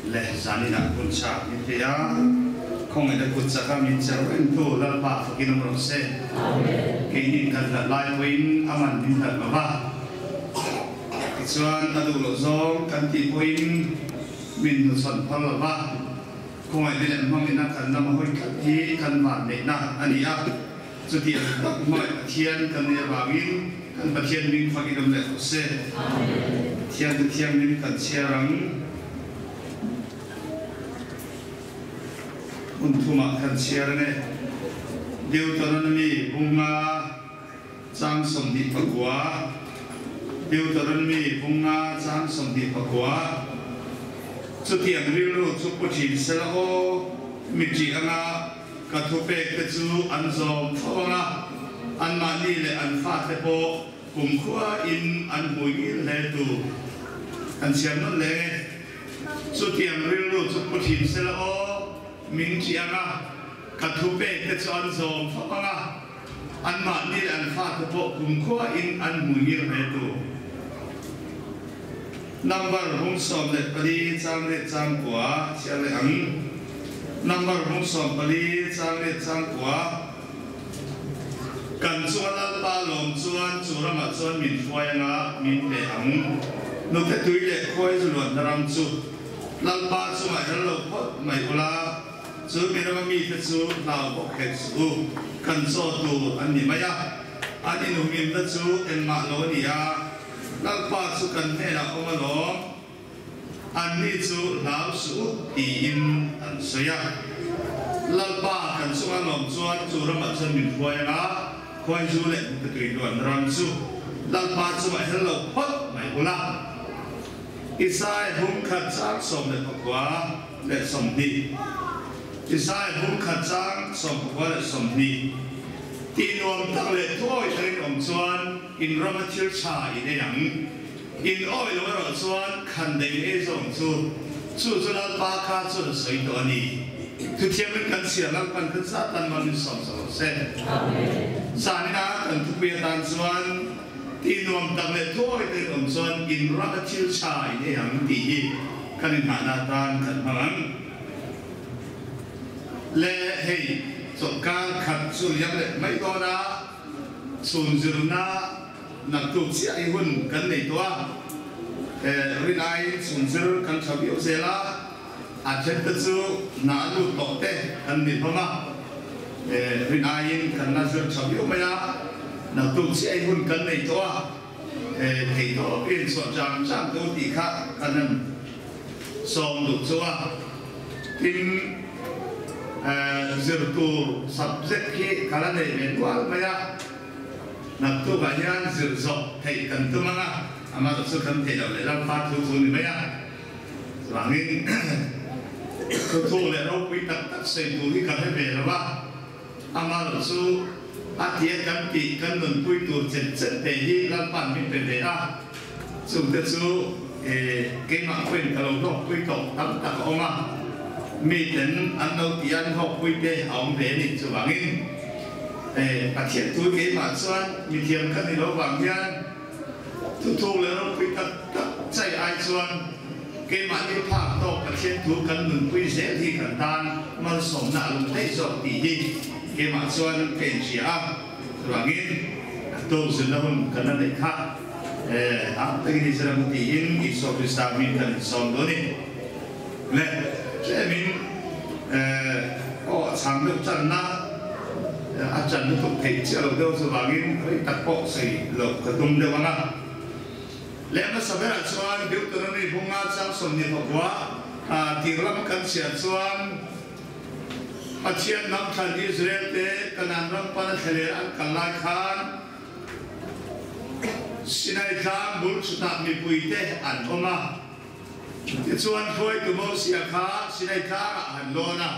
Le zaninah hun chak min pe a, khawngaihna kut chaka min cher rengtu Lalpa fakin awm rawh se. Keinin kan hlat lai pawhin a man min hlat lo va, tichuan a duh loh zawng kan tih pawhin min hnuchhawn phal lo va, khawngaihna leh hmangaihna kan lama hawi tlat hi kan vanneihna a ni a. Chutiang tak hmangaih Pathian kan neih avangin kan Pathian hming fak in awm leh rawh se. Pathian chu thianghlim kan chhiar ang. Hmun thumah kan chhiar ang e. Deuteronomy bunga chang 29 Deuteronomy bunga chang 29 Chutiang rilru chu pu thin sela aw, mi ṭih anga Ka thupek te chu an zawm fo ang a, anmahni leh an fate pawh kumkhua in an hmui ngil hle tur an siam nawn leng e. Chutiang rilru chu pu thin sela aw, min ṭih ang a, ka thupek te chu an zawm fo ang a, anmahni leh an fate pawh kumkhua in an hmui ngil hle tur. Number hung 14 chang leh chang kua chhiar leh ang. Number hung 14 chang leh chang kua. Kan chunga Lalpa lawm chuan chu ramah chuan min hruai anga min pe ang. Nute tui leh khuai zu luanna ram chu Lalpa chungah her lo phawt mai ula, chu mi rama mite chu hlau bawk hek suh u, kan chaw tur an ni mai a, an inhumhimna chu engmah lo a ni a. Lalpa chu kan hnenah awm alawm, anni chu hlau suh u tiin an sawi a. Lalpa kan chunga lawm chuan chu ramah chuan min hruai ang a, khuaizu leh hmukatui luan ram chu Lalpa chungah hel lo phawt mai ula. Isai hung khat chang 19 20 Isai hung khat chang 19 20 Tih nuam tak leh thuawi takin awm chuan, In rama thil tha in ei ang. In awih lo erawh chuan khan daih in ei zawng chu, chu chu Lalpa kha chuan a sawi tawh a ni. Thuthiamin kan chhiar Lalpan kan zat tan mal min sawm sak rawh se. Zanina kan thupui atan chuan tih nuam tak leh thuawi te in awm chuan in rama thil tha in ei ang tih hi kan inhahna atan kan hmang ang. Le hei chawlhkar khat chu liam leh mai dawn a. Chhun zirna naktuk chiah hi hun kan nei tawh a, he rinaiin chhun zir kan tha viau zel a, a then te chu hna a lut tawh te kan ni hlawm a, he rinaiin kan la zir tha viau mai a, naktuk chiah hi hun kan nei tawh a, he theihtawpin chhuah chang chang te u tih kha kan han sawm duh chu a, tin zir tur subject hi ka la nei ve nual mai a, naktukah hian zir zawh theih kan tum ang a, amaherawh chu kan theih loh leh Lalpa thu thu ni mai a, chuvangin thuthu leh ropui tak tak sawi tur hi ka hre ve lo a, amaherawh chu a tia kan tih kan nunpui tur chet chet te hi Lalpa'n min pe ve a. Chungte chu keimah pawhin ka lo hlawkpui tawh tam tak a awm a, miten an lo tih an hlawkpui te a awm ve a ni. Chuvangin Pathian thu keimah chuan mithiam ka ni lo vang hian thuthuk leh ropui tak tak chai ai chuan keimahni phak tawk Pathian thu kan nunpui zel hi kan tan malsawmna a lum daih zawk tih hi keimah chuan ka inhria a. Chuvangin a tawk zirna hun kan la neih kha. A takin Israel mu tiin Isua Krista hming kan insawm dawn i. Le tlemin aw a chhang deuh channa a chan lutuk theih chiah lo deuh chuvangin rei tak pawh sawi loh ka tum deuh ang a. Le hmasa berah chuan Deuteronomy bunga chang 29 tir lam kan chhiar chuan Pathian hnam thlan Israel te Kanaan ram pana thlaler an kal lai khan Sinai tlang bul chutah mipuite an awm a. Tichuan hruaitu Mosia kha Sinai tlangah a han lawn a.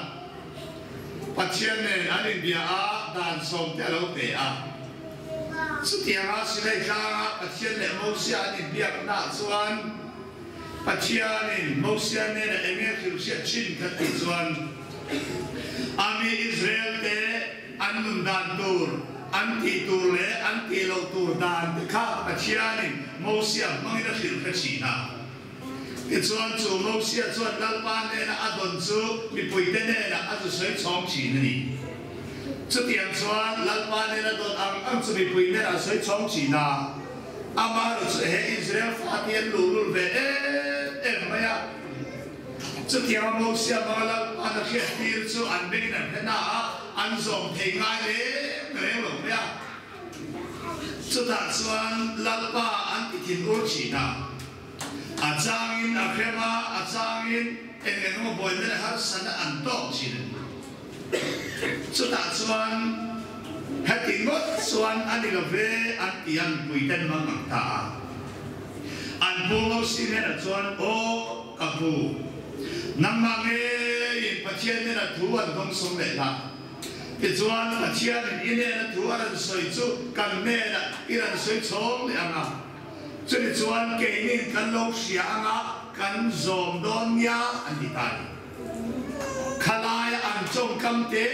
Pathian nen an inbia a, dan sawmte a lo pe a. Chutianga Sinai tlanga Pathian leh Mosia an inbiaknaah chuan Pathianin Mosia nena eng nge hrilhhriat thin kha tih chuan a mi Israelte An nun dan tur, an tih tur leh an tih loh tur dan te kha Pathianin Mosia hmangin a hrilh hre thin a. Tichuan chu Mosia chuan Lalpa hnena a dawn chu mipuite hnenah a zu sawi chhawng thin a ni. Chutiang chuan Lalpa hnena dawn ang ang chu mipui hnenah a sawi chhawng thin a, amaherawh chu he Israel fate an luhlul ve em em mai a. Chutianga Mosia hmanga Lalpa'n a hriattir chu an bengin an hre hna a, an zawm thei ngai reng reng lo mai a. Chutah chuan Lalpa an ti thin ur thin a, a changin a hrem a, a changin eng eng emaw buaina leh harsatna an tawk thin a ni. Chutah chuan heti ngawt chuan a ni lo ve an ti a, mipuiten mang ang ta a. An pu Mosi hnenah chuan, Aw ka pu, nangmah ngeiin Pathian hnenah thu an dawngsawm leh la. Tichuan Pathianin i hnena thu a rawn sawi chu kan hnenah i rawn sawi chhawng leh ang a. Chumi chuan keinin kan lo hria ang a, kan zawm dawn nia an ti ta a ni. Khalaia an tawngkam te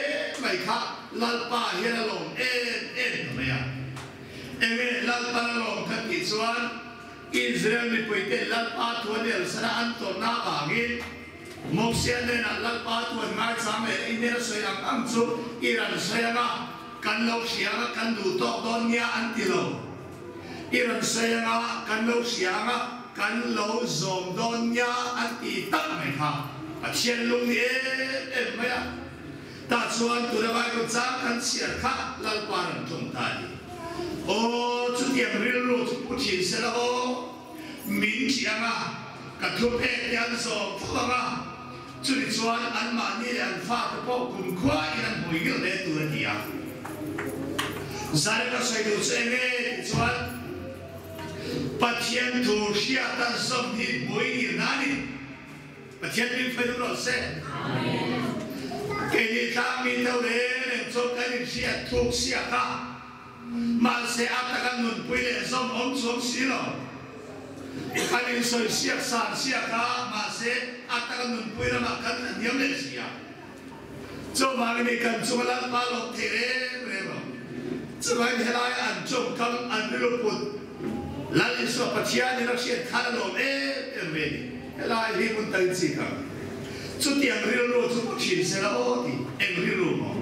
mai kha Lalpa hian a lawm em em ta mai a. Enge Lalpa la lawm kha tih chuan Israel mipuite Lalpa thu an elsan a an tawrhna avangin Mosia hnenah Lalpa thu an ngaichang leh i hmel a sawi ang ang chu i rawn sawi ang a, kan lo hria ang a, kan duh tawk dawn nia an ti lo. I rawn sawi ang a, kan lo hria ang a, kan lo zawm dawn nia an ti tak mai kha Pathian lung ni em em mai a. Tah chuan tuna Bible chang kan chhiar kha Lalpa rawn tum ta a ni. Aw, chutiang rilru chu pu thin se la aw, min ṭih ang a, ka thu pek te an zawm fo ang a, chumi chuan anmahni leh an fate pawh kumkhua in an hmui ngil hle tur a ti a. Zai ka sawi duh chu eng nge tih chuan Pathian thu hriata zawm hi hmui ngil na a ni. Pathian min hruai duh rawh se. Keini tlangmi deuh reng reng chuan kan inhriat thuk siak a, mahse a taka nunpui leh zawm awm chuang si lo. Kan insawi siak san siak a, mahse a taka nunpui ramah kan tla hniam leh si a. Chuvangin i kan chunga Lalpa lawm thei reng reng lo. Chuvangin helaia an tawngkam an rilru put Lal Isua Pathianin a hriat khan a lawm em em ve ni. Helai hi hmun takin chik ang. Chutiang rilru chu pu thin se la aw ti eng rilru maw?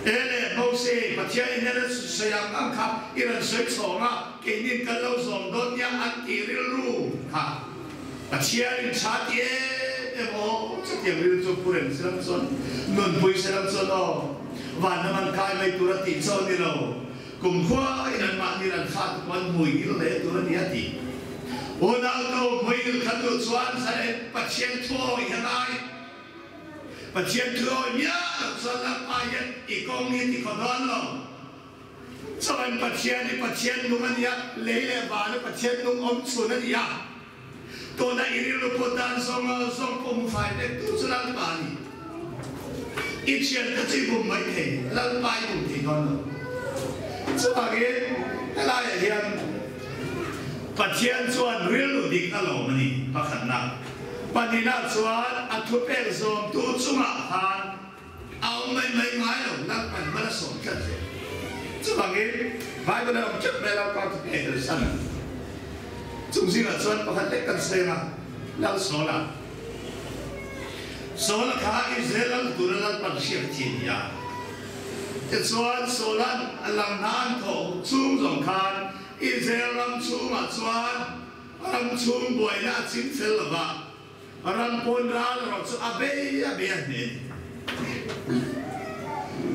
E le Mose, Pathianin hela sawi ang ang kha i rawn sawi chhawng a, keinin kan lo zawm dawn nia an tih rilru kha. Pathianin tha ti em em aw, chutiang rilru chu pu reng se lam chuan, nunpui se lam chuan aw, vanram an kai mai tur a tih chaw ni lo, kumkhua in anmahni ran fate pawh an hmui ngil hle tur a ni a ti. Unautu hmui ngil khat duh chuan Zalen Pathian thuawi hi a ngai. Pathian thuawi miah loh chuan Lalpa hian i kawng hi ti khaw dawn lo. Chuan Pathian hi Pathian nung a ni a, lei leh vana Pathian nung awm chhun a ni a. Tuna i rilru put dan zawng zawng pawh hmu fai vek tu chu Lalpa a ni. I thiante chu i bum mai thei, Lalpa i bum thei dawn lo. Chuvangin helaiah hian Pathian chuan rilru dik a lawm a ni, pakhatna. Pahnihna chuan a thupek zawmtu chungah khan A awm mai mai ngai lo, Lalpan hman a sawm tlat zel. Chuvangin, Bible a awm teuh mai Lalpa thu pek tel san a. Chung zingah chuan pakhat lek kan sawi anga, Lal Saula. Saula kha Israel lal tura Lalpan hriat chi a ni a. Tichuan, Saula'n a lang hna an thawh chhung zawng khan Israel ram chhungah chuan ram chhung buaina a ching fel lo va. Ram pawn ral erawh chu a bei a bei a hne.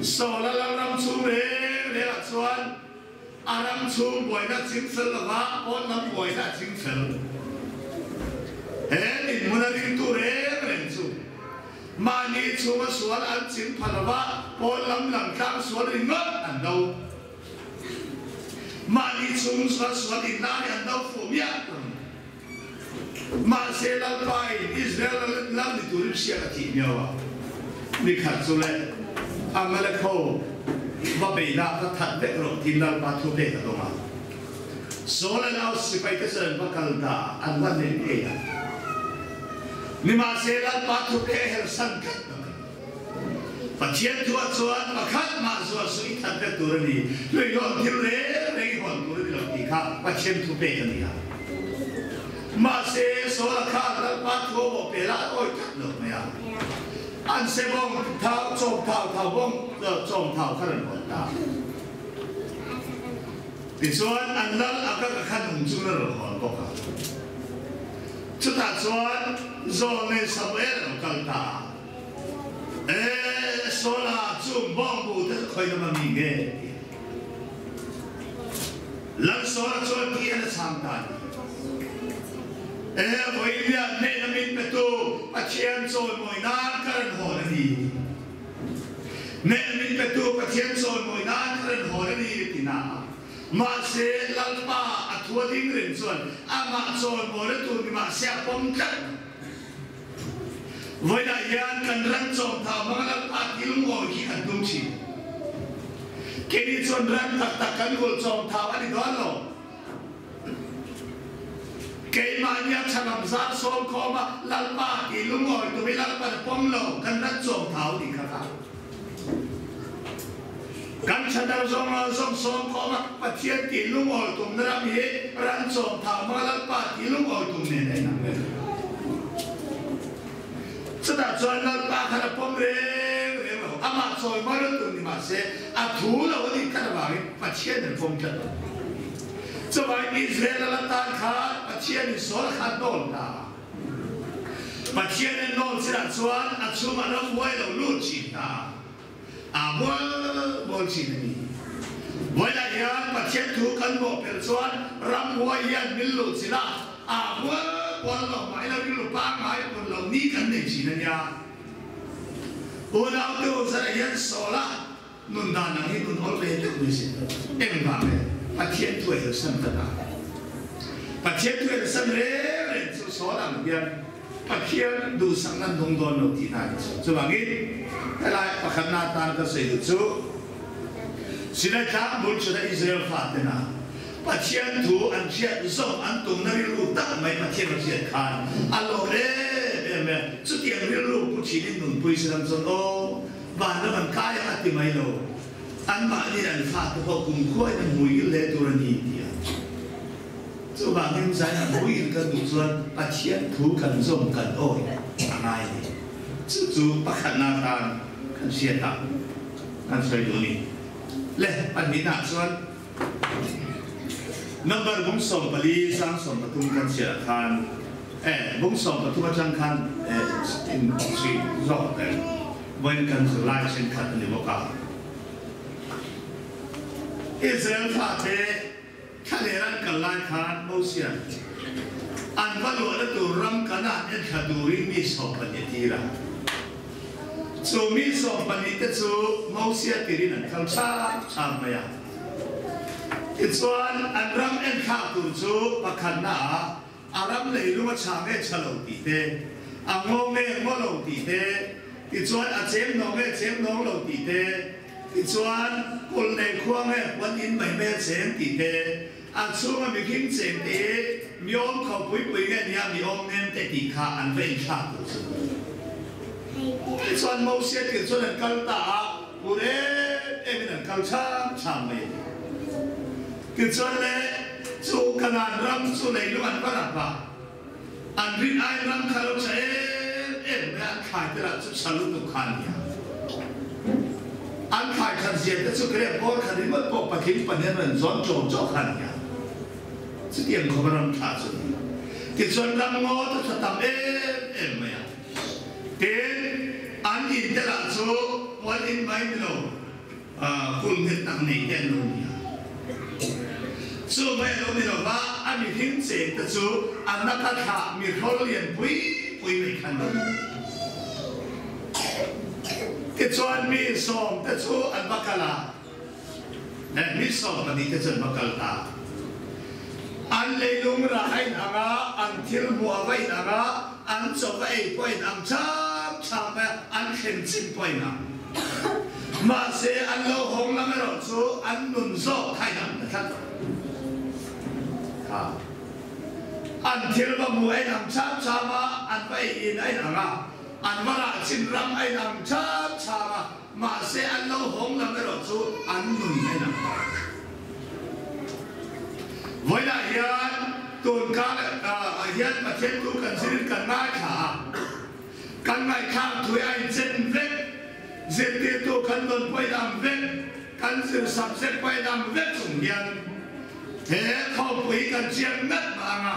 Saula lal ram chhung reng rengah chuan a ram chhung buaina a ching fel lova, pawn lam buaina a ching fel. He dinhmun a ringtu reng reng chu mahni chhunga sual an ching pha lova, pawn lam langtlang sual ringawt an do. Mahni chhung sual sual inlai an do fuh miah lo. Mahse Lalpain Israel lal ni turin hriat a thih miau a, ni khat chu le Amalek ho va beihna kha that vek rawh tiin Lalpa thu pek a dawng a. Saul a nau sipai te chuan an va kal ta a, an va hneh ngei a. Nimahse Lalpa thu pek a hersan tlat ta mai. Pathian thuah chuan pakhat mah zuah suh i that vek tur a ni, hluihlawn thil reng reng i hawn tur a ni lo tih kha Pathian thu pek a ni a. Mahse, Saula khan Lalpa thu a bawh pela a awi tlat lo mai a. An sebawng thau chawm thau thau bawng chawm thau kha rawn hawn ta. Tichuan, an lal a ka ka kha nung chungin a rawn hawn bawk a. Chutah chuan Zawlnei Samuel a lo kal ta a. E, Saula chung bawngbu te chu khawi lama mi nge? ti a. Lal Saula chuan ti hian a chhang ta a ni. E, vawiin hnehna min petu Pathian chawimawi nan ka rawn hawn a ni. Hnehna min petu Pathian chawimawi nan ka rawn hawn a ni ti na a. Mahse, Lalpa a thu a ding reng chuan amah chawimawina tur ni mahse a pawm tlat lo. Vawiinah hian kan ran chawmthau hmanga Lalpa thil ngawi hi kan tum thin. Keini chuan ran tak tak kan hul chawmthau a ni dawn lo. Keimahnia thalam zar sawm khawma Lalpa tih lungawi tum hi Lalpan a pawm lo, kan ran chawmthau tih kha kha. Kan thadar zawng zawng sawm khawma Pathian tih lungawi tumna ram hi ran chawmthau hmanga Lalpa tih lungawi tum nen a inang reng. Chutah chuan Lalpa khan a pawm reng reng lo, amah chawi hma reng tur ni mah se a thu lo a nih tlat avangin Pathian an pawm tlat lo. Chuvangin Israel a la tan khan Pathianin sawl a khat nawn ta a. Pathian en nawn chinah chuan a chhungah ramhuai lo lut thin ta a bual bual thin a ni. Vawilah hian Pathian thu kan bawhpelh chuan ramhuai hian min luh chinah a bual bual lo mah ila rilru pangngai pun lo ni kan nei thin a nia. Unautu zarah hian Saula Nun dan ang hi nun awl ve deuh mai si. Engvang nge Pathian thu a helsan ta ta? Pathian thu helsan reng reng chu sawn ang hian Pathian duhsakna an dawng dawn lo tihna a ni chu. Chuvangin helai pakhatna atan ka sawi duh chu Sinai tlang bul chhuna Israel fatena Pathian thu an hriat zawng an tumna rilru tak mai Pathian a hriat khan a lawm em em e. Chutiang rilru pu thinin nunpui se lam chuan aw Van lam an kai a, a ti mai lo. Anmahni an fate pawh kumkhuain an hmuigil hle tur a ni, ti a. Chuvangin zain a hmuigil kan duh chuan Pathian thu kan zawm kan awi a ngai a ni. Chu chu pakhatna atan kan hriat a, kan sawi duh a ni. Le, pahnihnaah chuan number bung 14 sang 13 kan chhiarah khan eh bung 13 atang khan eh in chhui zawk em vawiin kan zirlai thenkhat a ni bawk a. Israel fate thlaler an kal lai khan Mosian an va luahna tur ram Kanaan enthla turin mi 12 a tir a. Chu mi 12 te chu Mosia tirin an kal chhang chhang mai a. Tichuan, an ram enthlak tur chu pakhatna ah a ram leilung a chhang nge chha lo tih te, a ngaw nge ngaw lo tih te, tichuan a chem nawng nge chem nawng lo tih te, tichuan kulh nei khua nge puan in mai mai a chem tih te, A chhunga mihring cheng te hi mi awm kho pui pui nge nia mi awm nem te tih kha an va inthlak tur chu. Tichuan Mosia tir chuan an kal ta a, phur em em in an kal chhang chhang mai a ni. Tichuan le chu Kanaan ram chu leilung an va rap a, an rin aiin ram kha lo tha em em mai a, an thlai te lah chu tha lutuk kha a ni a. An thlai khat zia te chu kre bawr khat ringawt pawh patling pahnih an rawn zawn ṭawm chauh kha a ni a. Chutiang khawpa ram tha chu a ni. Tichuan ram ngaw te tha tam em em mai a. Tin, an in te lah chu puan in mai ni lo. Kul nghet tak nei te an lo ni a. Chu mai a lo ni lo va, a mihring cheng te chu a naka thlah mi hrawl lian pui pui mai kha an lo ni. Tichuan mi sawm te chu an va kal a, mi 12 te chu an va kal ta. An leilung rah a inang a, an thil hmuh a va inang a, an chaw va ei pawh a inang cham cham mai a, an thlen chin pawh a inang. Mahse, an lo hawng lam erawh chu an nun zawk kha inang ta tlat lo. Kha an thil va hmuh a inang cham cham a, an va ei in a inang a, an va rah chin ram a inang cham cham a, Mahse an lo hawng lam erawh chu an nun a inang ta. Vawiinah hian Tun kar ah hian Pathian thu kan zirin kan ngaithla a, kan ngaihthlak thui a inchen vek, zirtirtu kan dawn pawh in ang vek, kan zir subject pawh in ang vek chung hian he khawmpui hi kan chiang ngat mah ang a,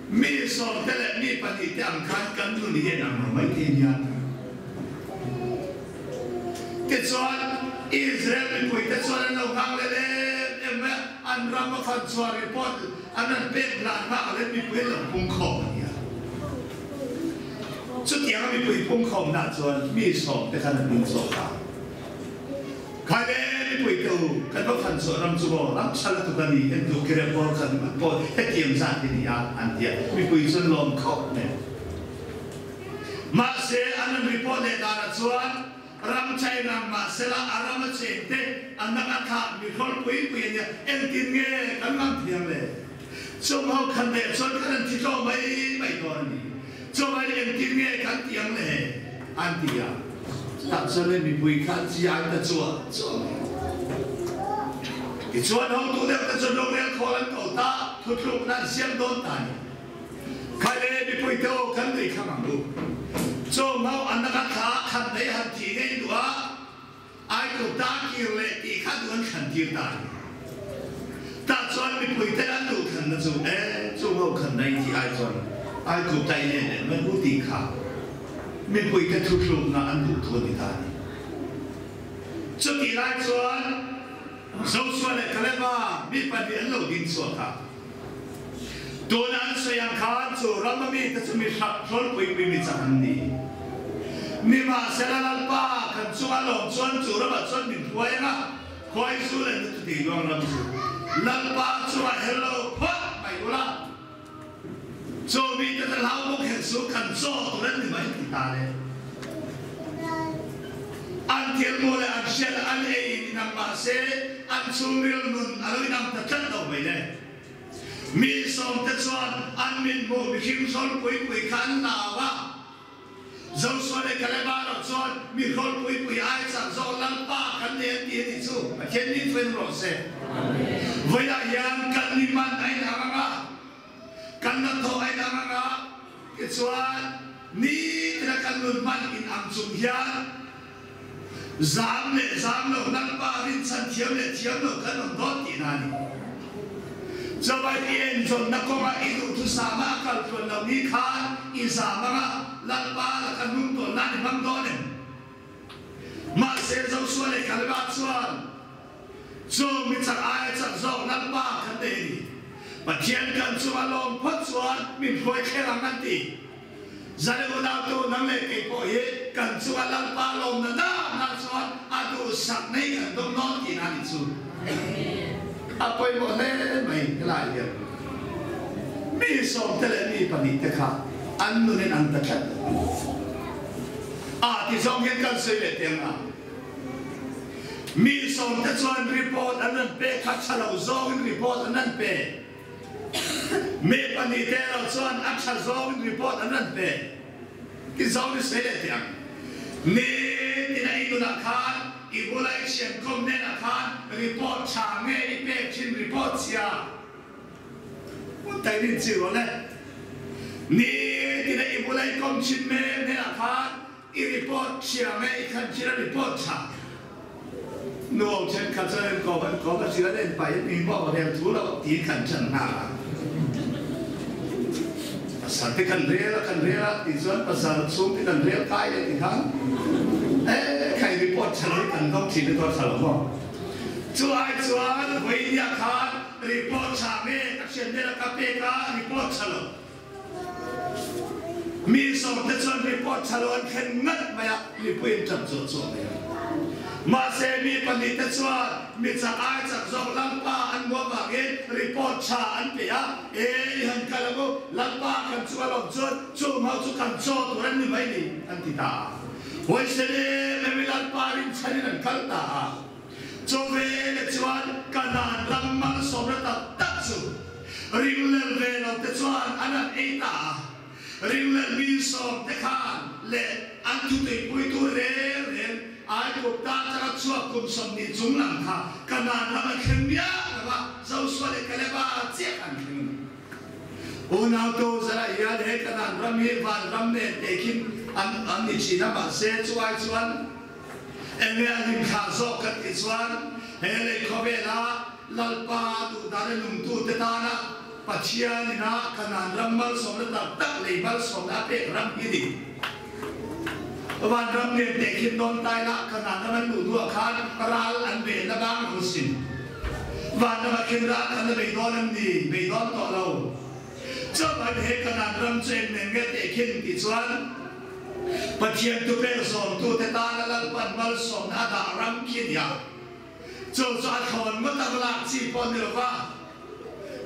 mi sawmte leh mi pahnihte ang khan kan nun hi a inang lo mai thei nia. Tichuan, Israel mipuite chuan an lo nghak leh em em mai a, an ram a fan chhuah report an rawn pek hlan nghak leh mipui an lo pungkhawm a nia. Chutianga mipui pungkhawmna chuan mi sawmte khan an inchawk a. Khai le mipui te u, kan va fan chhuah ram chu maw ram tha lutuk a ni, en tu kire pawl khan pawl hetiang zat hi ni a, an ti a, mipui chuan lawm khawp mai. Mahse, an rawn report leh danah chuan ram China mahsela a rama chengte an nak a thlah mi hrawl pui pui a nia, engtin nge kan ngam thiang le? Chung ho khan leh chuan kan an thi tlawh mai mai dawn a ni. Chuvai engtin nge kan ti ang le? an ti a. Chutah chuan le mipui kha an chi ai ta chuah chuah mai. Tichuan hotu deuh te chuan rorel khawl an ko ta, thuthlukna an siam dawn ta a ni. Khai le mipui te aw kan nui thlang ang u. Chung ho an laka thla khat nei han thih ngei duh a, Aitu ta kir leh tih kha duh an thlan tir ta a ni. Tah chuan mipui te an duh thlanna chu e, chung ho khan nei tih ai chuan Aitu ta i len leh mai u tih kha mipui te thuthlukna an duh thu a ni ta a ni. Chutih lai chuan Joshua leh Kaleba mi pahnih an lo ding chhuak a. Tuna an sawi ang khan chu rama mite chu mi hrap hlawlpui pui mi chak an ni. Nimahsela Lalpa kan chunga lawm chuan chu ramah chuan min hruai ang a, khuai zu leh nutu tih luang ram chu Lalpa chungah hel lo phawt mai ula, chu mite te hlau bawk hek chu kan chaw tur an ni mai ti ta le. An thilmu leh an hriat an ei in inang mahse an chhungril nun a lo inang ta tlat lo mai le. Mi sawmte chuan an mit hmuh mihring hrawl pui pui kha an hlau a. Joshua leh Kaleba erawh chuan mi hrawl pui pui ai chak zawk Lalpa kan nei an ti a nih chu. Pathian min thuin rawh se. Vawilah hian kan ni man a inang ang a, kan hnathawh a inang ang a, tichuan nitina kan nun man inang chung hian Zam leh zam lo, Lalpa rinchhan thiam leh thiam lo kan awm dawn tihna a ni. Chawai i enzawnna kawngah i duhthusama a kal tluan lo ni khan i zam anga Lalpa laka hnung tawn nan i hmang dawn em? Mahse Joshua leh Kaleba chuan chu mi chak aia chak zawk Lalpa kan nei a ni. Pathian kan chunga lawm phawt chuan min hruai thleng ang an ti. Zane unautu nang leh kei pawh hi kan chunga Lalpa lawmna na na chuan a duhsak nei kan dawng dawn tihna a nih chu. A pawimawh hle mai helai hian mi sawmte leh mi pahnihte kha an nunin an ta tlat lo a ti zawng hian kan sawi leh teh ang a. Mi sawmte chuan report an rawn pek kha tha lo zawngin report an rawn pe. Mi pahnihte erawh chuan a tha zawngin report an rawn pe. Ti zawng i sawi leh teh ang. Ni tina i nunah khan i bula i thiankawm hnenah khan report tha nge i pek thin report chhia hmun takin in chih rawh le. Ni tina i bula i kawm thin mek hnenah khan I report thiam e, i khan thil a report tha. Nuau thenkhat chuan an kawm an kawm a thil an en pahin mi pawh a rel thu lo tiin kan chan nghal a. Pasal te kan rel a kan rel a tih chuan pasal chhung te kan rel kai leh ti khan e kha i report tha lo i kan dawng thin e tuar tha lo maw. Chu ai chuan vawinia khan report tha nge ka thian hnena ka pek a report tha lo. Mi sawmte chuan report tha lo an thlen ngat mai a, mipui an tap zawh zawh mai a. Mahse, mi pahnihte chuan mi chak ai chak zawk Lalpa an hmuh avangin report tha an pe a, E, i han kal ang u, Lalpa kan chu a lawm chuan chung ho chu kan chaw tur an ni mai ni, an ti ta a. Huaisen em em i Lalpa rinchhanin an kal ta a. Chawvele chuan Kanaan ram malsawmna tak tak chu ringlel ve lo te chuan an han ei ta a. Ringlel mi sawmte khan leh an thutuipuitu reng reng Aigupta atanga chhuak kum 20 chung lam kha Kanaan ram an thleng miah lo a, Joshua leh Kaleba chiah kha an thleng a ni. Unautu zara hian he Kanaan ram hi van ram nen tehkhin an an ni thin a, mahse chu ai chuan enge a hlimthla zawk kan tih chuan he lei khawvela Lalpa duhdan a nungtute tana Pathian ina Kanaan ram malsawmna tak tak lei malsawmna a pek ram hi ni. Van ram nen tehkhin dawn tai la Kanaan ram an luh duah khan ral an behna bang lo sin. Van ramah khin ral kan la bei dawn em ni? Bei dawn tawh lo. Chauh he Kanaan ram chu eng nen nge tehkhin tih chuan Pathian tupek zawmtute tana Lalpan malsawmna a dah ram khi nia. Chu chu a thlawn ngawt ang lak chi pawh ni lova,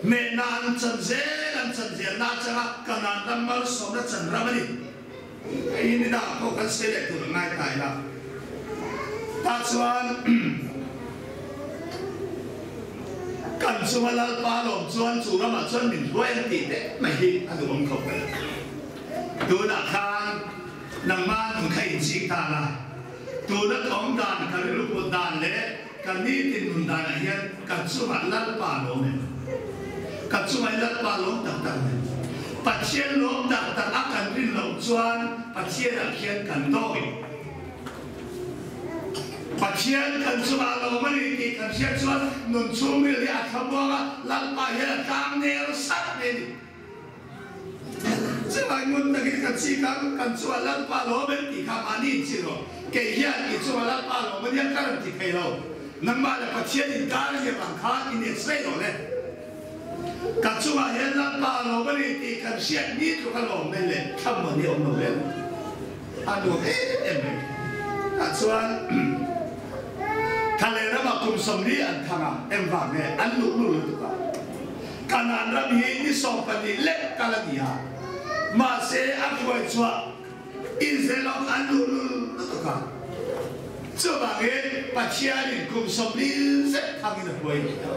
hmehna an chan zel an chan zel na atanga Kanaan ram malsawmna chan ram a ni. Hei hi nidang pawh kan sawi leh tur a ngai ta ila. Tah chuan kan chunga Lalpa lawm chuan chu ramah chuan min hruai ang tih te mai hi a duhawm khawp mai. Tunah khan nangmah nun kha inchik ta la. Tuna ka awm dan, ka rilru put dan leh ka nitin nun danah hian ka chungah Lalpa lawm em? Ka chungah hi Lalpa lawm tak tak em? Pathian lawm tak tak a kan rin loh chuan Pathianah khian kan dawi. Pathian kan chungah lawm a ni tih kan hriat chuan nun chhungril hi a thlamuang a, Lalpa hian a tlang nel sat mai a ni. Chuvai ngun takin ka chik ang, kan chungah Lalpa lawm em tih kha mahni in chih rawh. Kei hian i chungah Lalpa lawm a nia ka rawn ti thei lo. Nangmah leh Pathian inkar a nih avang khan i nek sawi lo le. Ka chungah hian Lalpa lawm a ni tih kan hriat ni tluk a lawm mai le thlamuan hi a awm lo em? A nuam em em mai. Tah chuan thla leh ramah kum 40 an thang a, engvang nge an luh lul lutuk a. Kanaan ram hi ni 12 lek kal a ni a, mahse a hruai chhuah Israel ho an luh lul lutuk a. Chuvangin Pathianin kum 40 zet thangin a hruai leh ta.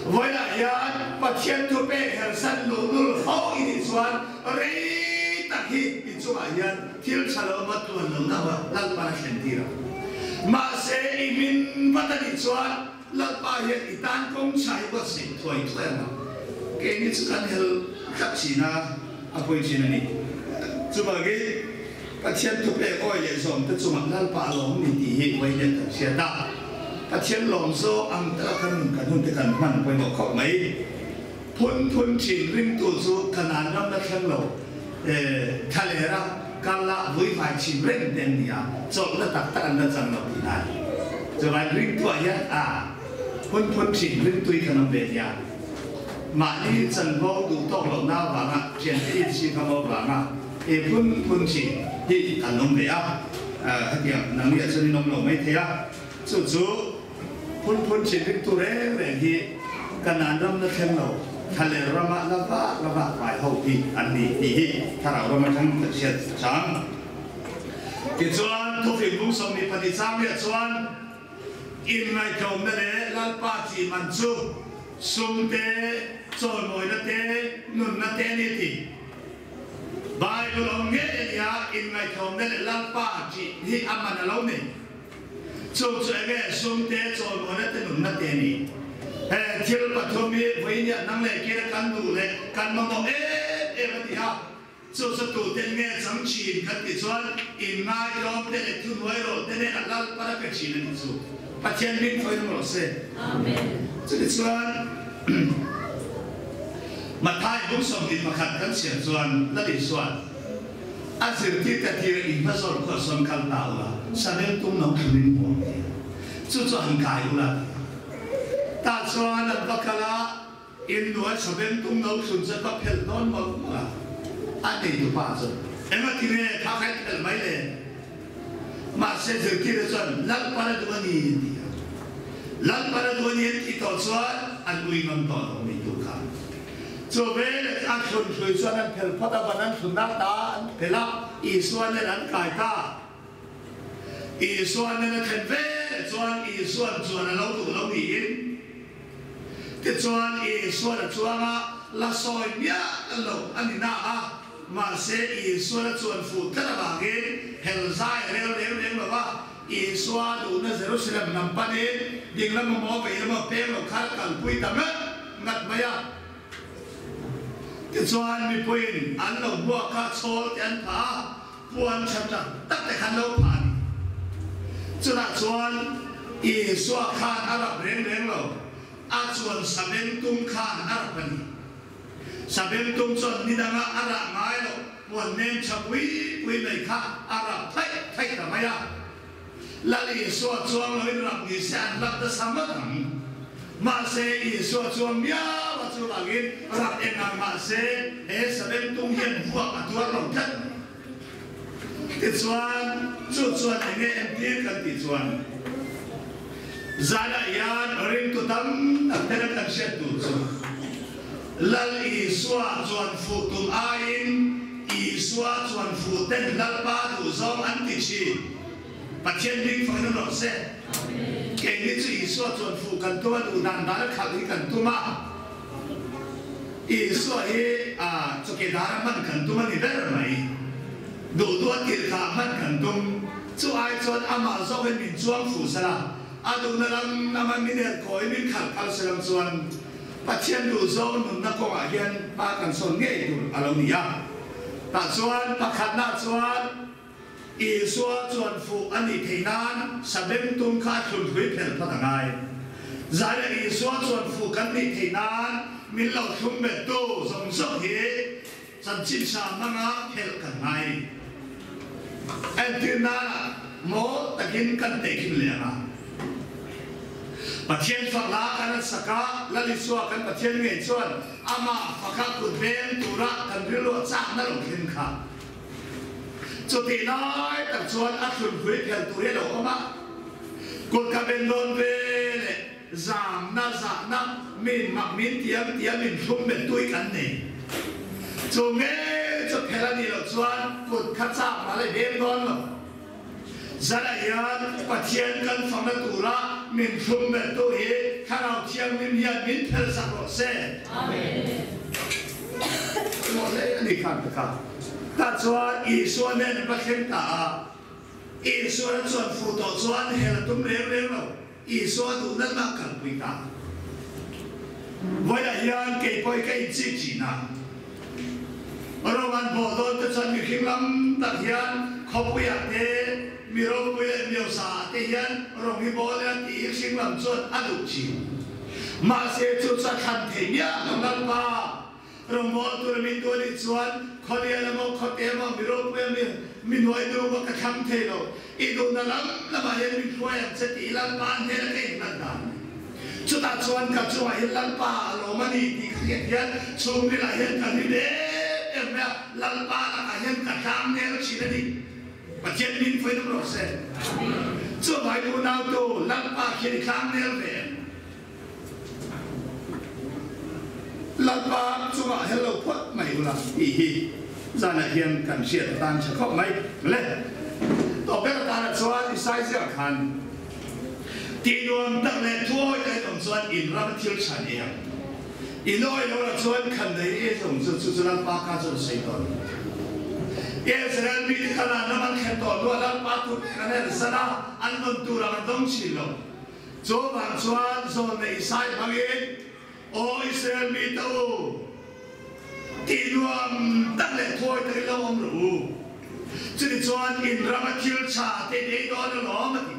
Vawilah hian Pathian thupek hersan luh lul fo i nih chuan rei tak hi i chungah hian thil tha lo emaw tuan lohna emaw Lalpan a thlen tir a. Mahse i hmin vat a nih chuan Lalpa hian i tan kawng chhai hi buatsaih thuai thuai ang a, keini chu kan hel tlat thin a, a pawi thin a ni. Chuvangin, Pathian thupek awi leh zawmte chungah Lalpa a lawm ni tih hi vawi hian kan hriat a, Pathian lawm zawng ang taka kan nun kan hunte kan hman pawimawh khawp mai. Phun phun thin ringtu chu Kanaan ram la thleng lo, thlalera kal la vuivai chim reng te an ni a, chawlhna tak tak an la chang lo tih nan. Chuvai ringtuah hian a phun phun thin ringtui kan awm ve nia. Mahni chanvo duh tawk lohna avanga thiante inchhir ngam avanga he phun phun thin hi kan awm ve a, hetiang nangniah chuan in awm lo mai thei a, chu chu Phun phun thin ringtu reng reng hi Kanaan ram la thleng lo, thlaler ramah la vak la vak vai ho hi an ni tih hi thlarau ram atang kan hriat a chang. Tichuan, thufing bung 22 chang leh chuan inngaihtlawmna leh Lalpa chi man chu sum te, chawimawina te, nunna te a ni tih Bible awm ngei a nia, inngaihtlawmna leh Lalpa chi hi a man a lo nei. Chung chu enge sum te, chawlmawina te, nunna te a ni. He thil pathum hi vawinia nang leh kira kan duh leh kan mamawh em em a ni a. Chu chu tuten nge chang thin kan tih chuan inngailawm te leh thuhnuai rawh te nen a Lalpan a pe thin a nih chu. Pathian hming thawi rawh se. Amen. Chutichuan Mathai bung 21 kan chhiar chuan Lal Isuan, A zirtirte tir in hma zawr khuah sawn kal ta ula, Savel tum lo thlun in huam ti a. Chu chu han kai ula ti a. Tah chuan an va kal a, in nuai savel tum lo thlun chu an va phelh dawn mawlh mawlh a. A neitu pa chuan, Eng a ti nge, kha kha i phelh mai le? Mahse zirtirte chuan, Lalpan a duh a ni, an ti a. Lalpan a duh a ni an tih tawh chuan an ui ngam tawh lo neitu kha. Chu veleh a thlun hlui chuan an phel phawt a, van an thlun a ta an phel a, Isua nen an kai ta. Isua nen a thlen veleh chuan Isuan chuan a lo duh lo niin, tichuan Isuan a chuang a, la sawi miah lo a ni na a, mahse Isuan a chuan fuh tlat avangin hel zai a rel reng reng lo va, Isua duhna Jerusalem lam panin ding lam emaw vei lam emaw peng lo kha a kalpui ta ngat ngat mai a. Tichuan mipuiin an lo hmuak kha chhawl te an phah a, puan tha tak tak te khan lo phah a ni. Chutah chuan Isua khan a rap reng reng lo, a chuan sabengtung khan a rap a ni. Sabengtung chuan nidanga a rah ngai loh puan nem tha pui pui mai kha a rap thaih thaih ta mai a. Lal Isua chuang loin rap ni se an rap nasa ngawt ang. Mahse, Isua chuang miau a chuvangin rap eng ang mahse he sabengtung hian vuak a tuar lo tlat mai. Tichuan, chu chuan eng nge entir kan tih chuan zanah hian ringtu tam tak ten an kan hriat tur chu Lal Isua chuan fuh tum aiin Isua chuan fuh ten Lalpa duhzawng an ti thin. Pathian hming fak na rawh se. Keini chu Isua chuan fuh kan tum a, duh dan dan a khalh hi kan tum a. Isua hi a chawkidar a hman kan tum a ni ber mai. Duh duh a tirh kha hman kan tum. Chu ai chuan amah zawkin min chuang fuh sela, a duhna lam lama min elkawi min khalh phal selam chuan Pathian duh zawng nunna kawngah hian hma kan sawn ngei tur a lo ni a. Tah chuan pakhatna chuan Isua chuan fuh a nih theih nan sabengtung kha a thlunpui phelh phawt a ngai. Zaia Isua chuan fuh kan nih theih nan min lo thlung bettu zawng zawng hi chanchin hra hmanga phelh kan ngai a ni. Entir nana maw takin kan tehkhin leh ang a. Pathian fak la kan an sak a, Lal Isua kan Pathian ngei chuan amah faka kut veng tura kan rilru a chakna lo thlen kha. Chutih lai tak chuan a thlunpui phel tur hi a lo awm a, kut ka ben dawn ve leh zamna zahna min mak min tiam tiam in thlum bet tui kan nei. Chu ngei chu phel a nih loh chuan kut kha chak ral a veng dawn lo. Zanah hian Pathian kan fakna tura min thlum bet tu hi Thlarau Thianghlim hian min phel sak rawh se. Amen. A ni khan ka kha. Tah chuan Isua nen an va thleng ta a. Isua a chuan fuh tawh chuan hel a tum reng reng lo. Isua duh nan a kalpui ta. Vawiah hian kei pawh hi ka inchik thin a. Roman bawh dawn te chuan mihring lam tak hian khawpuiah te, mi ropui leh miosa ah te hian rawng hi bawl ila tih hi hring lam chuan a duh thin. Mahse chu chu a thlan thei miah lo Lalpa. Rawngbawl tura min duh anih chuan khawlian emaw khawte emaw mi ropui a mi mi hnuai nu emaw ka thlang thei lo. I duhna lam lamah hian min hruai ang che tih Lalpa hnena ka inhlat dan a ni. Chutah chuan ka chungah hian Lalpa a lawm a ni tih ka hriat hian chhungrilah hian ka hlim em em mai a, Lalpa lakah hian ka tlang nel thin a ni. Pathian min fuih nawm rawh se. Chuvai unautu Lalpa khian i tlang nel ve em? Lalpa chungah hel lo phawt mai ula tih hi zanah hian kan hriat atan tha khawp mai le. Tawp ber atana chuan Isai ziak khan tih nuam tak leh thuawi tak in awm chuan in ram thil chhan ei ang. In awi lo lah chuan khan nei ei zawng chu chu chu Lalpa kha chuan a sawi tawh a ni. Israel mite khan an ram an thlen tawh hnuah Lalpa tur pek an en san a, an rawn tur ang an dawng thin lo. Chuvang chuan zawn leh Isai hmangin, Aw Israel mite u, tih nuam tak leh thawi takin lo awm rawh u. Chutichuan in rama thil tha te in ei dawn alawm, a ti.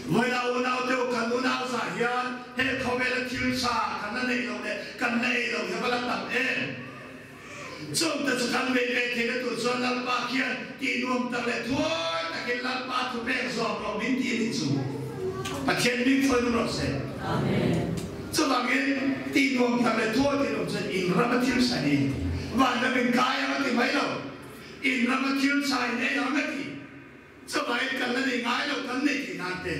Vawilah unaute u, kan unau zah hian he khawvela thil tha kan la neih loh leh kan la ei loh hi a va la tam em? Chungte chu kan nei ve theihna tur chuan Lalpa khian tih nuam tak leh thuai takin Lalpa thu pek zawm rawh min ti a nih chu. Pathian min hruai nu rawh se. Chuvangin tih nuam tak leh thuai tih nuam chuan in rama thil chhan i van lam in kai ang a ti mai lo. In rama thil chha in ei ang a ti. Chuvangin kan la nei ngai lo kan nei theih nan te,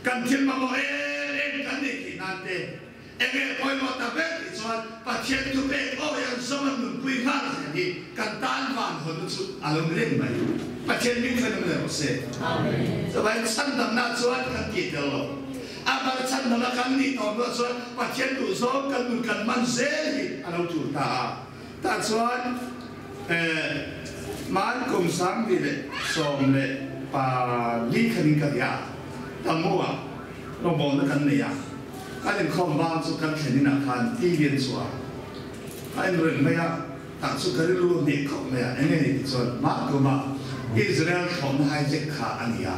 kan thil mamawh em em kan nei theih nan te, enge pawimawh ta ber tih chuan Pathian thu pek aw hian zawm an nunpui nghal zel hi kan tan van hawnna chu a lo ni reng mai. Pathian min hruai nawm leh rawh se. Chuvangin chhandamna chuan kan tih tel lo. A bar chhandamna kan nih tawh hnuah chuan Pathian duhzawng kan nun kan hman zel hi a lo tul ta a. Tah chuan hmaan kum 2014 khanin ka ria Tamu-ah rawngbawlna kan nei a, kan inkhawm bang chu kan thlen inah khan TV an chhuah a. Ka en reng mai a, tah chu ka rilru a hneh khawp mai a, eng nge ni tichuan hma kuma Israel thlawhna hijack kha a ni a.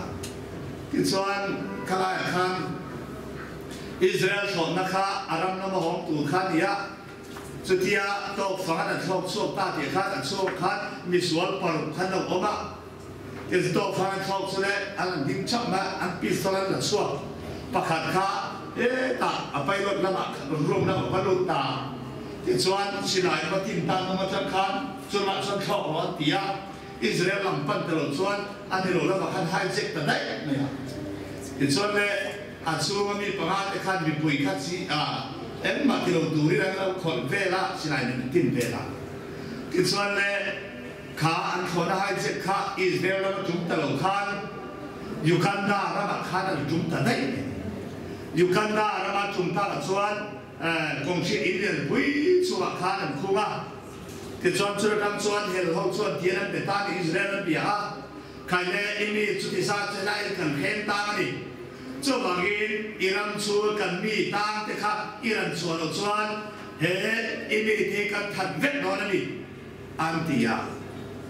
Tichuan khalaiah khan Israel thlawhna kha a ram lama hawng tur kha a ni a, chutia tawk fang an thlawk chhuak ta tih khan a chhuak khan misual paruk khan lo awm a. Tin tawk fang an thlawk chu le an han ding chauh mai a, an pistol an la chhuak pakhat kha hetah a pilot lamah room lamah va lut ta. Tichuan silai va tin tan awm atang khan chulahah chuan thlawk rawh an ti a, Israel lam pan ta lo chuan a ni lo lamah khan hijack ta daih mai a. Tichuan le a chhunga mi panga te khan mipui kha chi a engmah ti lo turin an lo khawlh vel a, silai nen an tin vel a. Tichuan le kha an thlawhna hijack kha Israel ram a tum ta lo khan Uganda ramah khan a tum ta daih mai. Uganda rama tum takah chuan Kawngthih in lianpui chungah khan an khung a, tichuan chulakang chuan hel ho chuan tian an pe ta ni Israel an bia a, Khaile i mi chuti zat che lain kan hrem tang a ni. Chuvangin i ram chu kan mi tang te kha i ran chhuah loh chuan he i mi te hi kan that vek dawn a ni, an ti a,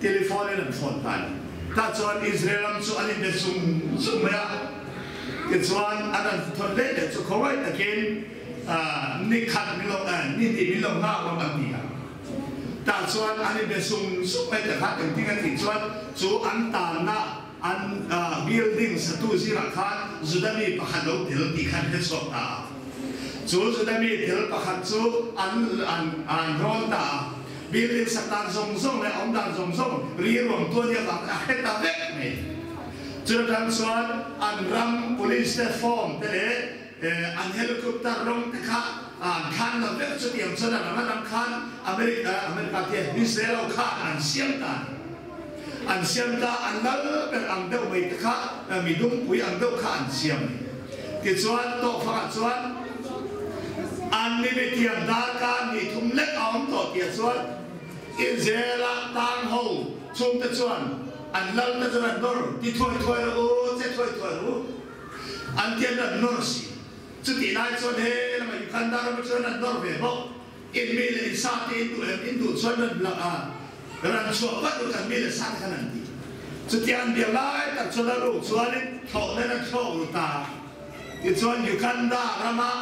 telephone in an phone ta a ni. Tah chuan Israel ram chu an inbe zung zung mai a, tichuan an han thawn leh leh chu khawngaih takin ni khat min lo ni hnih min lo nghak rawh an ti a. Tah chuan an inbe zung zung mai ta kha engtin a tih chuan chu an tanna an building satu zingah khan Juda mi pakhat lo tel tih kha an hre chhuak ta a. Chu Juda mi tel pakhat chu an an an rawn ta a. Building sak dan zawng zawng leh awm dan zawng zawng ri ruang tuan hi avang a hre ta vek mai. Chutah chuan an ram police te form te leh an helicopter rawng te kha an thlan lo vek chutiang chuan a ram a ram khan America America te Israel ho khan an siam ta a ni. An siam ta an lal ber ang deuh mai te kha mi dungpui ang deuh kha an siam a ni. Tichuan tawhfangah chuan an mi mithiam darkar ni thum lek a awm tawh tih ah chuan Israel-a tang ho chhungte chuan an lal te chuan an nawr ti thuai thuai rawh u, che thuai thuai rawh u an ti an rawn nawr si. Chutih lai chuan he lamah Uganda ramah chuan an nawr ve bawk. In mi leh in sa te in duh em? In duh chuan ran lak a, ran chhuah vat ru kan mi leh sa te khan an ti. Chutia an bia lai tak chuan a ruk chuanin thlawh nen an thlawk ru ta. Tichuan Uganda rama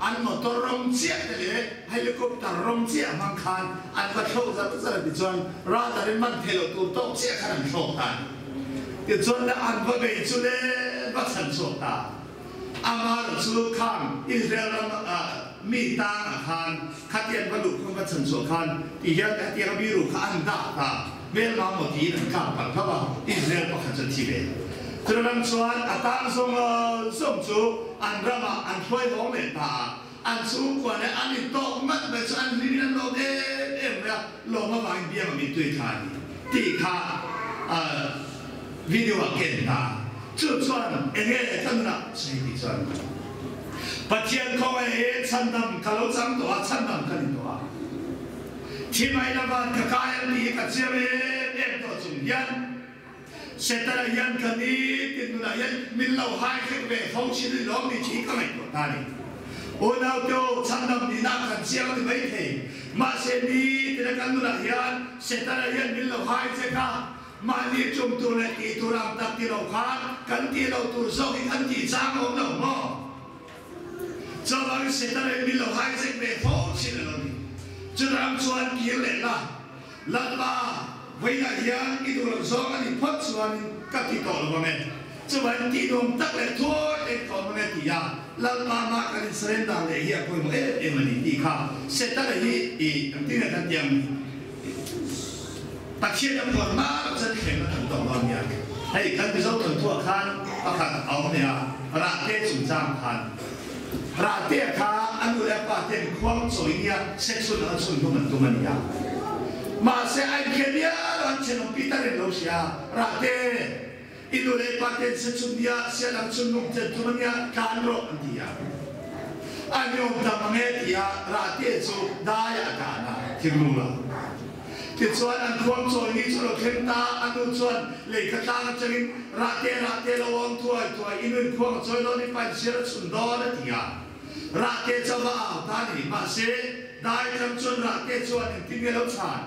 an motor rawng chiah te leh helicopter rawng chiah hmang khan an va thlawk zar zar a tichuan radar in man theih loh tur tawk chiah khan an thlawk ta a ni. Tichuan le an va bei chu le va chhan chhuak ta. Amah chu khang Israel ram mi tang ah khan khatiang va luh khan va chhan chhuah khan ti hian hetiang a biru kha an dah ta hmelma maw tiin an kap palh hlauh a, Israel pakhat chu a thi ve. Chu ram chuan a tang zawng zawng chu an ram ah an hruai hawng leh ta a, an chhungkua leh an intawk ngat mai chu an hlim in an lawm em em mai a, lawm avangin biang a mittui thla a ni tih kha video ah ken ta. Chu chuan enge ka nunah sawi tih chuan Pathian khawngaih e chhandam ka lo chang tawh a, chhandam ka ni tawh a. Thi mai lova ka kai ang tih hi ka chiang em em tawh chung hian Setana hian ka ni tih nunah hian min lo hai hrek ve fo thin a ni lawm ni tih hi ka ngaihtuah ta a ni. Unau te u, chhandam nihna kan chiang a ni maithei. Mahse ni tina kan nunah hian Setana hian min lo hai chek a, Mahni tum tur leh tih tur ang tak ti lo khan kan tih loh tur zawk hi kan tih chang a awm lo maw? Chuvangin Setana in min lo hijack ve fo thin a lo ni. Churang chuan kir leh la, Lalpa, vawiinah hian i duh loh zawng a nih phawt chuanin ka ti tawh lo ang e. Chuvangin tih nuam tak leh thuawi te in tawh ang e ti a, Lalpa mah kan in surrender leh hi a pawimawh em em a ni tih kha Setana hi i engtin nge kan ti ang? Pathian a phuan hma loh chuan thleng a tam tawh dawn nia. Hei kan Mizo thawnthuah khan pakhat a awm leh a, Rahte chungchang khan. Rahte kha a nu leh a pa ten khuang chawi nia sexual anga chhun hlum an tum a nia. Mahse a inkhel mial a, an thenawm pi tak in lo hria. Rahte, i nu leh i pa ten se chhun nia sial ang chhun hlum chen tum a nia, tlan rawh an ti a. A niawm tam ang e ti a, Rahte chu daiah a tlan a, thirlung lo. Tichuan an khuang chawi ni chu a lo thleng ta, a nu chuan lehkha tlang atangin Rahte Rahte lo awm thuai thuai, i nuin khuang a chawi dawn i pain sial a chhun dawn a ti a. Rahte chu a va au ta a ni. Mahse, Dai tlang chuan rahte chuan engtin nge lo chhan?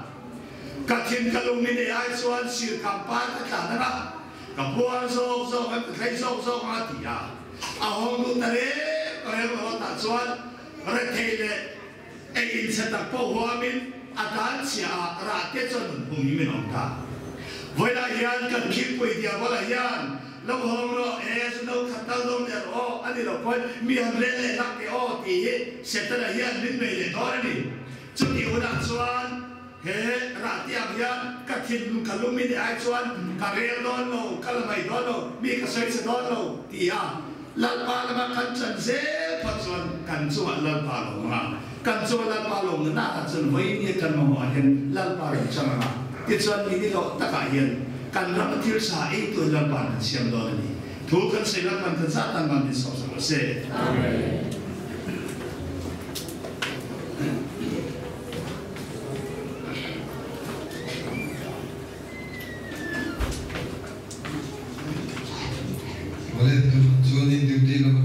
Ka thin ka lung min ei ai chuan sir kam par ka tlan ang a, ka puar zawk zawk ang, ka thlei zawk zawk ang a ti a. A hawng duh ta reng reng lo a tah chuan rethei leh ei inchhe tak pawh huamin a tlan chhia a, rahte chuan nun hung hi min awm ta. Vawilah hian kan khingpui diabola hian lo hawng rawh e, zu no khat tal dawn leh rawh aw, a ni lo pawhin mi han rel leh hlak teh aw tih hi Setana hian min bei leh dawn a ni. Chutih hunah chuan he rahtiang hian ka thin ka lum i ni ai chuan ka rel dawn lo, ka la mai dawn lo, mi ka sawi che dawn lo ti a Lalpa lama kan chan zel phawt chuan kan chungah Lalpa a lawm ang a, kan chunga Lalpa a lawm na nakah chuan vawiin kan mamawhah hian Lalpa rawn chang ang a, tichuan mi ni loh takah hian kan ram thil tha ei tuin Lalpa'n kan siam dawn a ni. Thu kan sawi Lalpa'n kan zat tan man min sawm sak rawh se. Amen. Awle, chuanin duty lama.